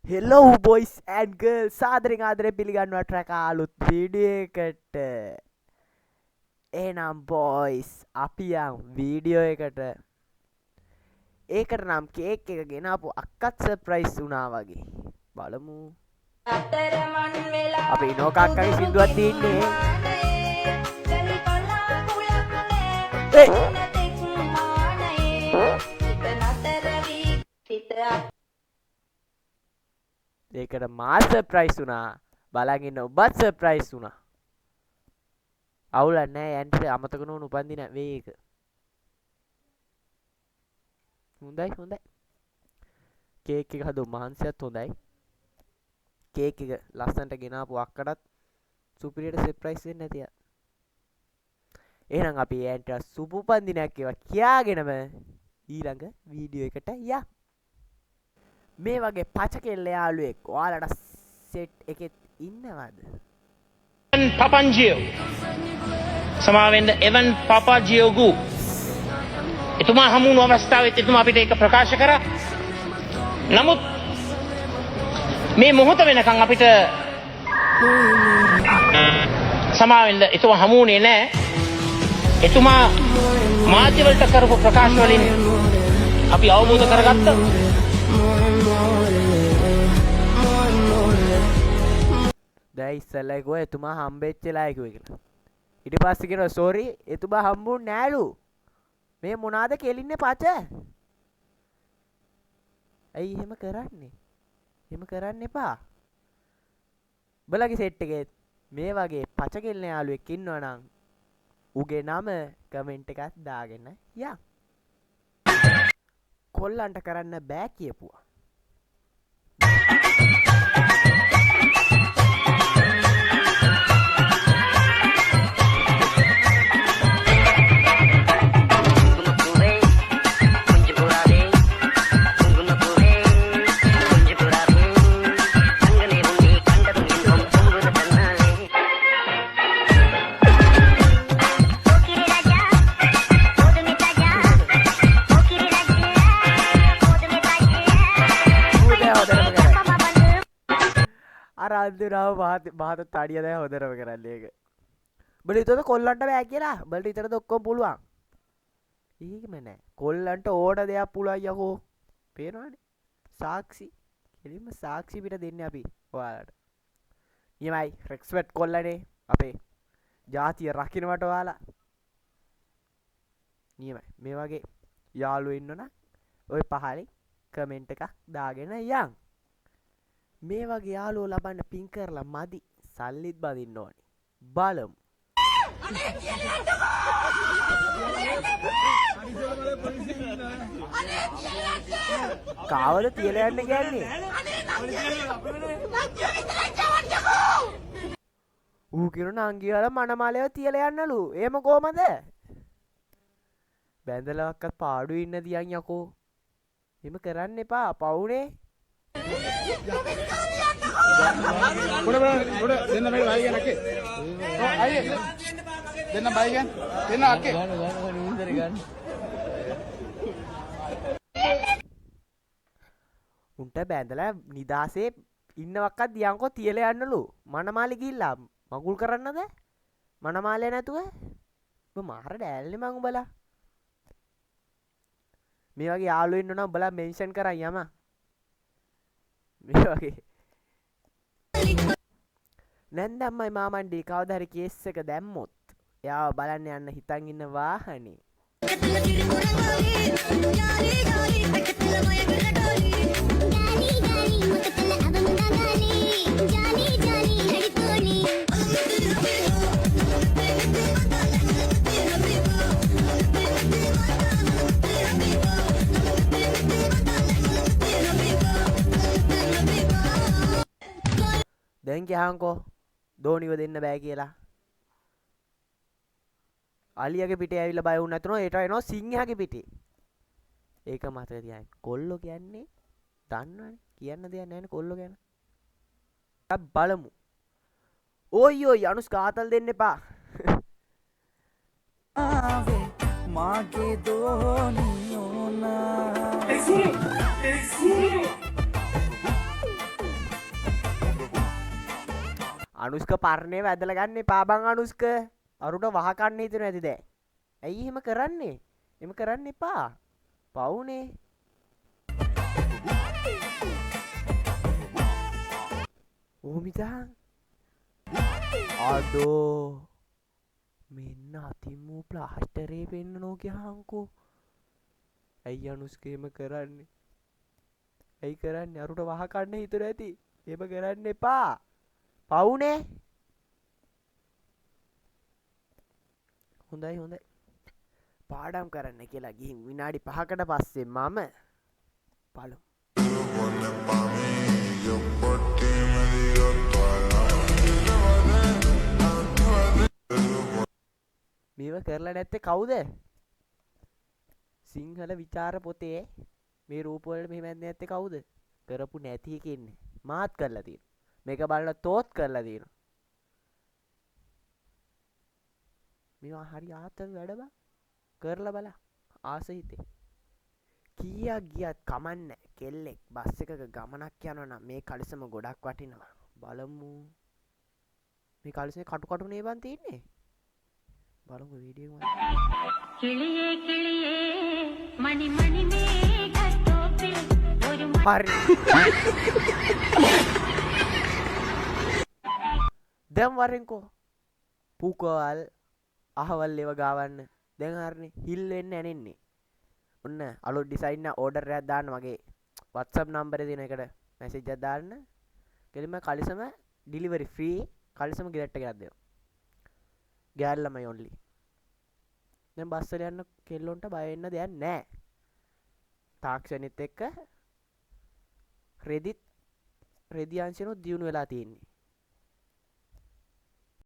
Hello boys and girls, සාදරෙන් ආදරෙන් පිළිගන්නවා track අලුත් වීඩියෝ එකට. එහෙනම් බොයිස් අපි යන් වීඩියෝ එකට. ඒකට නම් කේක් එක ගෙනාපු අක්කත් සර්ප්‍රයිස් වුණා වගේ. බලමු. අපේ ඉනෝක අක්කගේ සින්දුවක් තියෙන්නේ. ඒ ඒකට මා සර්ප්‍රයිස් වුණා. බලන් ඉන්න ඔබත් සර්ප්‍රයිස් වුණා. අවුලක් නෑ යන්ට අමතක නොවුණු උපන්දින වේ ඒක. හොඳයි හොඳයි. කේක් එක හදු මහන්සියත් හොඳයි. කේක් එක ලස්සනට ගෙනාපු අක්කටත් සුපිරියට සර්ප්‍රයිස් වෙන්න ඇති. එහෙනම් අපි යන්ට සුබ උපන්දිනයක් ඒවා කියාගෙනම ඊළඟ වීඩියෝ එකට යමු. මේ වගේ පච කෙල්ල යාළුවෙක් ඔයාලට සෙට් එකෙත් ඉන්නවද? පපංජියෝ සමාවෙන්න එවන් පපාජියෝගු එතුමා හමු වුණු අවස්ථාවෙත් එතුමා අපිට ඒක ප්‍රකාශ කරා. නමුත් මේ මොහොත වෙනකන් අපිට සමාවෙන්න එතුමා හමු වුණේ නෑ. එතුමා මාධ්‍ය වලට කරපු ප්‍රකාශ වලින් අපි අවබෝධ කරගත්තා. දැන් ඉස්සෙල්ලා කිව්වා එතුමා හම්බෙච්ච වෙලාවේ කිව්වේ කියලා. ඊට පස්සේ කියනවා සෝරි එතුමා හම්බුන්නේ නෑලු. මේ මොනාද කෙලින්නේ පච? ඇයි එහෙම කරන්නේ? එහෙම කරන්න එපා. උඹලගේ සෙට් එකේ මේ වගේ පච කෙලින යාළුවෙක් ඉන්නවා නම් උගේ නම කමෙන්ට් එකක් දාගෙන යන්. කොල්ලන්ට කරන්න බෑ කියපුවා. අර අන්තිමටම මහත තඩිය දැන් හොඳටම කරන්නේ ඒක. උඹලා හිතුවද කොල්ලන්ට බෑ කියලා? උඹලට විතරද ඔක්කොම පුළුවන්? එහෙම නෑ. කොල්ලන්ට ඕන දෙයක් පුළුවන් යකෝ. පේනවනේ. සාක්ෂි. කෙලින්ම සාක්ෂි පිට දෙන්නේ අපි ඔයාලට. නියමයි. රෙස්පෙක්ට් කොල්ලනේ. අපේ ජාතිය රකින්නට ඔයාලා. නියමයි. මේ වගේ යාළුවෝ ඉන්නවනම් ඔය පහලින් කමෙන්ට් එකක් දාගෙන යන්. මේ වගේ යාළුවෝ ලබන්න පින් කරලා මදි. සල්ලිත් බඳින්න ඕනේ. බලමු. කාවද තියලා යන්න කියන්නේ? ඌ කියන නංගි වල මනමාලයව තියලා යන්නලු. එහෙම කොහමද? බැඳලවක්වත් පාඩු ඉන්න දියන් යකෝ. එහෙම කරන්න එපා. පවුනේ. පොඩ පොඩ දෙන්න මේ බයි ගන්න අක්කේ. ඔව් අයියේ. දෙන්න බයි ගන්න. දෙන්න අක්කේ. උන්ට බැඳලා නිදාසේ ඉන්නවක්වත් දියන්කෝ තියලා යන්නලු. මනමාලි ගිහිල්ලා මගුල් කරන්නද? මනමාලේ නැතුව? ඔබ මාර ඩෑල්නේ මං උඹලා. මේ වගේ යාළුවෝ ඉන්නවනම් උඹලා මෙන්ෂන් කරන් යම. මේ වගේ නැන්දම්මයි මාමණ්ඩි කවදා හරි කේස් එක දැම්මොත් එයාව බලන්න යන්න හිතන් ඉන්න වාහනේ. දැන් කියහන්කෝ දෝනිව දෙන්න බෑ කියලා. අලියාගේ පිටේ ඇවිල්ලා බය වුණ නැතුනොත් ඒට එනවා සිංහයාගේ පිටේ. ඒක මතක තියාගන්න. කොල්ලෝ කියන්නේ දන්නවනේ. කියන්න දෙයක් නැහැනේ කොල්ලෝ ගැන. අපි බලමු. ඕයි ඕයි අනුෂ්ක ආතල් දෙන්න එපා. මාගේ දෝනියෝනා. අනුෂ්ක පරණේ වැදලා ගන්න එපා බං අනුෂ්ක. අරුට වහ කන්න හිතෙනවා ඇති දැන්. ඇයි එහෙම කරන්නේ? එහෙම කරන්න එපා. පවුනේ. ඕමිතන් අඩෝ මෙන්න අතින් මූ ප්ලාස්ටරේ පෙන්නනෝ කියහන්කෝ. ඇයි අනුෂ්ක එහෙම කරන්නේ? ඇයි කරන්නේ? අරුට වහ කන්න හිතුන ඇති. එහෙම කරන්න එපා. පවුනේ. හොඳයි හොඳයි. පාඩම් කරන්න කියලා ගිහින් විනාඩි 5කට පස්සේ මම බලමු. මේව කරලා නැත්තේ කවුද? සිංහල විචාර පොතේ මේ රූප වලට මෙහෙම ඇද්දේ නැත්තේ කවුද? කරපු නැති එකේ ඉන්නේ. මාත් කරලා තියෙනවා. මේක බලලා තෝත් කරලා තියෙනවා. මේවා හරි ආතල් වැඩ බං. කරලා බලන්න. ආස හිතේ. කීයක් ගියත් කමන්නේ. කෙල්ලෙක් බස් එකක ගමනක් යනවා නම් මේ කලිසම ගොඩක් වටිනවා. බලමු. මේ කලිසමේ කටු කටු නේ බං තියෙන්නේ. බලමු වීඩියෝ එක. കിളിയേ കിളിയേ മണി മണി മേഘത്തോപ്പിൽ ഒരു හරි. දැන් වරෙන්කෝ. පූකවල් අහවල් ඒව ගාවන්න. දැන් හරිනේ. හිල් වෙන්න ඇනෙන්නේ. ඔන්න අලුත් ඩිසයින් එක ඕඩර් එකක් දාන්න මගේ WhatsApp නම්බරේ දෙන එකට මැසේජ් එකක් දාන්න. කෙලින්ම කලිසම ඩිලිවරි ෆ්‍රී. කලිසම ගෙදරට ගෙනත් දෙනවා. ගෑල් ළමයි ඔන්ලි. දැන් බස් වල යන්න කෙල්ලොන්ට බය වෙන්න දෙයක් නෑ. තාක්ෂණෙත් එක්ක රෙදි අංශනොත් දියුණු වෙලා තියෙන්නේ.